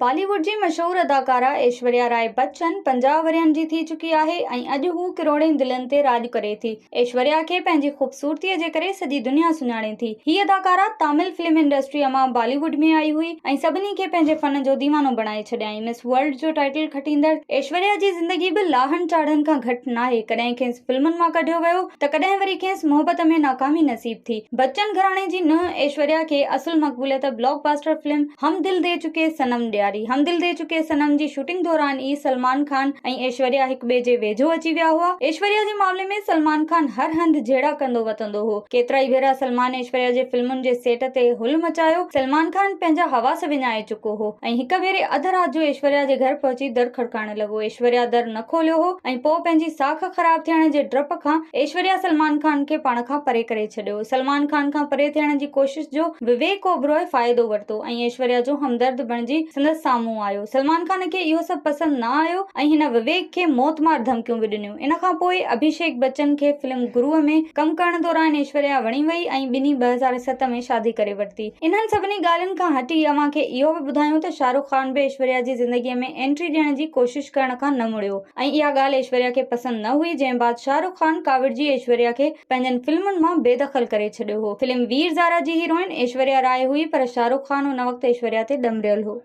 بالي wood جي مشهور اداڪارا ايشوريا راء بچن 50 ورهين جي ٿي چڪي آهي ۽ اڄ هوء ڪروڙين دلن تي راڄ ڪري ٿي. ايشوريا کي پنهنجي خوبصورتيء جي ڪري سڄي دنيا سڃاڻي ٿي. هيء اداڪارا تامل فلم انڊسٽريء مان بالي ووڊ ۾ آئي هئي ۽ سڀني کي پنهنجي فن جو ديوانو بڻائي ڇڏيائين. مس ورلڊ جو ٽائيٽل کٽيندڙ ايشوريا جي زندگي به لاهن چاڙهن کان گهٽ ناهي. ڪڏهن کيس فلمن مان ڪڍيو ويو ته ڪڏهن وري کيس محبت ۾ ناڪامي نصيب ٿي. بچن گهراڻي جي ننهن ايشوريا کي اصل مقبوليت بلاڪ باسٽر فلم هم دل the چڪي صنم ڏياري. هم دل the چڪي صنم جي شوٽنگ دوران ئي سلمان خان ۽ ايشوريا هڪ ٻئي جي ويجهو اچي ويا هئا. ايشوريا جي معاملي ۾ سلمان خان هر هنڌ جهيڙا ڪندو وتندو هو. ڪيترائي ڀيرا سلمان ايشوريا جي فلمن جي سيٽ تي هل مچايو. سلمان خان پنهنجا حواس وڃائي چڪو هو ۽ هڪ ڀيري اڌ رات جو ايشوريا جي گهر پهچي در کڙڪائڻ لڳو. ايشوريا در نه کوليو هو ۽ پوء پنهنجي ساک خراب ٿيڻ جي ڊپ کان ايشوريا سلمان خان کي پاڻ کان پري ڪري ڇڏيو. سلمان خان کان پري ٿيڻ جي ڪوشش جو وويڪ اوبروء فائدو ورتو ۽ ايشوريا جو همدرد بڻجي سندس سامهون آيو. سلمان خان کي اهو سڀ پسند نه آيو ۽ هن وويڪ کي موتمار ڌمڪيون به ڏنيون. ان کان پوء اڀيشيڪ بچن کي فلم گروء ۾ ڪم ڪرڻ دوران ايشوريا وڻي وئي ۽ ٻنهي 2007 ۾ شادي ڪري ورتي. انهن سڀني ڳالهين کان هٽي اوهان کي اهو به ٻڌايون ته شاهه رخ خان به ايشوريا جي زندگيء ۾ انٽري ڏيڻ جي ڪوشش ڪرڻ کان نه مڙيو ۽ اها ڳالهه ايشوريا کي پسند نه هئي جنهن بعد شاهه رخ خان ڪاوڙجي ايشوريا کي پنهنجن فلمن مان بي دخل ڪري ڇڏيو هو. فلم وير زارا جي هيروئن ايشوريا راء هئي پر شاهه رخ خان ان وقت ايشوريا تي ڏمريل هو.